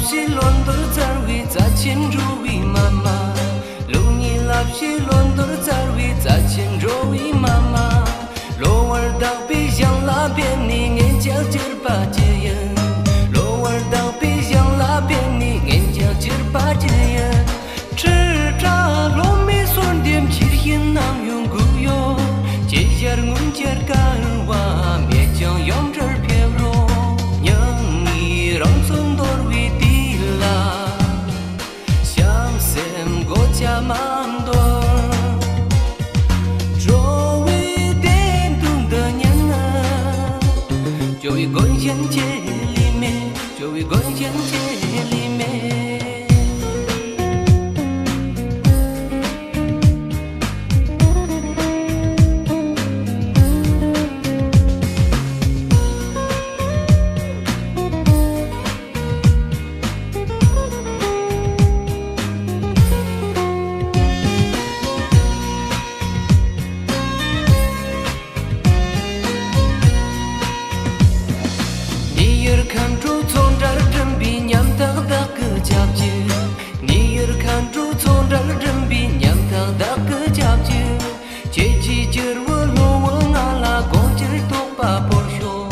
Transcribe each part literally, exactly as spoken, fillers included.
ཞེས་ལོ་འདོར་བཙལ་བའི་རྩ་ཆེན་འགྲོ་བའི་མ་མ། ལུགས་གཉིས་བསླབ་ཞེས་ལོ་འདོར་བཙལ་བའི་རྩ་ཆེན་འགྲོ་བའི་མ་མ། གློ་བུར་བདག་པོའི་ཞིང་ལ་ཕེབས་ནས་ངན་ཇག་གཅིར་པ་ཅི་ཡིན། གློ་བུར་བདག་པོའི་ཞིང་ལ་ཕེབས་ནས་ངན་ཇག་གཅིར་པ་ཅི་ཡིན། ཁྲི་ཕྲག་ལོ་མའི་གསོལ་འདེབས་ཕྱིར་བཞེས་ནམ་ཡང་འགུགས་ཡོད། ཅེས་ཞལ་སྔོན་ཆད་བཀའ་བ་མེད་ཀྱང་ཡུམ་སྲས་ཕེབས་རོགས། མྱ་ངན་རང་སྲོག་འདོར་བའི་དུས་ལ། བྱམས་སེམས་གོ་ཆ་མ་འདོར། འགྲོ་བའི་དོན་དུ་འདི་ཉིད་ནི། སྐྱོ་བའི་མགོན་གཞན་ཅི་ལས་མེད། སྐྱོ་བའི་མགོན་གཞན་ཅི་ལས་མེད། ཉི་ཡུར་མཁའ་འགྲོའི་ཚོགས་འདྲར་འགྲིམ་པའི་ཉམ་ཐག་བདག་གི་སྐྱབས་ཀྱིས། ཉི་ཡུར་མཁའ་འགྲོའི་ཚོགས་འདྲར་འགྲིམ་པའི་ཉམ་ཐག་བདག་གི་སྐྱབས་ཀྱིས། ཁྱེད་ཀྱི་སྐྱེས་བུ་སློབ་བུ་ང་ལ་དགོངས་ཕྱིར་རྟོགས་པ་བོར་ཤོག་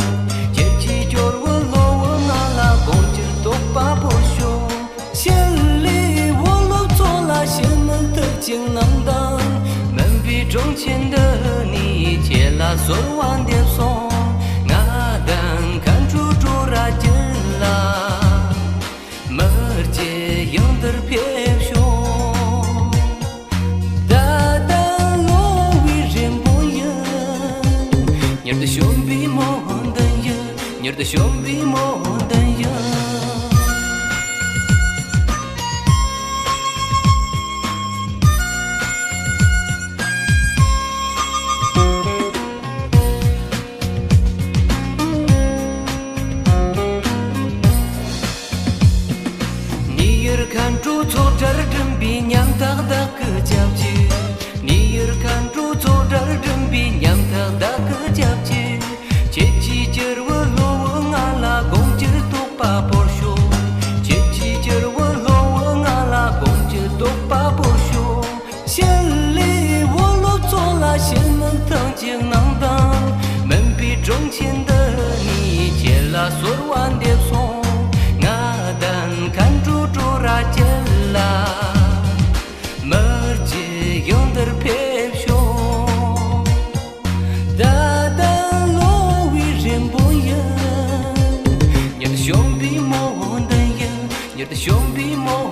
ཁྱེད་ཀྱི་སྐྱེས་བུ་སློབ་བུ་ང་ལ་དགོངས་ཕྱིར་རྟོགས་པ་བོར་ཤོག་ཞི་ལུའི་འོག་ལོག་ཚོགས་ལ་ཞི་མོལ་ཐུགས་གཅིག་གནང་དང་། མུན་པའི་གྲོང་ཁྱེར་འདི་ནས་ཁྱེད་ལ་གསོལ་བ་འདེབས་སོང་། ང་དང་མཁའ་འགྲོ་འགྲོ་ར་ཁྱེད་ལ། མི་རྗེ་ཡང་འདིར་ཕེབས་ཤོག་ད་ལྟ་གློ་བའི་རིན་པོ་ཡིན། མྱུར་དུ་བྱོན་པའི་སྨོན་འདུན་ཡིན། མྱུར་དུ་བྱོན་པའི་སྨོན་འདུན་ཡིན། ཉི་ཡུར་མཁའ་འགྲོའི་ཚོགས་གྲལ་འགྲིམ་པའི་ཉམ་ཐག་བདག་གི་སྐྱབས་ཀྱིས། ཉི་ཡུར་མཁའ་འགྲོའི་ཚོགས་གྲལ་འགྲིམ་པའི་ཉམ་ཐག་བདག་གི་སྐྱབས་ཀྱིས། ཁྱེད་ཀྱི་སྐྱེས་བུ་སློབ་བུ་ང་ལ་དགོངས་ཕྱིར་རྟོགས་པ་བོར་ཤོག་ཁྱེད་ཀྱི་སྐྱེས་བུ་སློབ་བུ་ང་ལ་དགོངས་ཕྱིར་རྟོགས་པ་བོར་ཤོག་ཞི་ལུའི་འོག་ལོག་ཚོགས་ལ་ཞི་མོལ་ཐུགས་གཅིག་གནང་དང་། མུན་པའི་གྲོང་ཁྱེར་འདི་ནས་ཁྱེད་ལ་གསོལ་བ་འདེབས་སོང་། ང་དང་མཁའ་འགྲོ་འགྲོ་ར་ཁྱེད་ལ། མི་རྗེ་ཡང་འདིར་ཕེབས་ཤོག་ད་ལྟ་གློ་བའི་རིན་པོ་ཡིན། མྱུར་དུ་བྱོན་པའི་སྨོན་འདུན་ཡིན། མྱུར་དུ་བྱོན་པའི་སྨོན།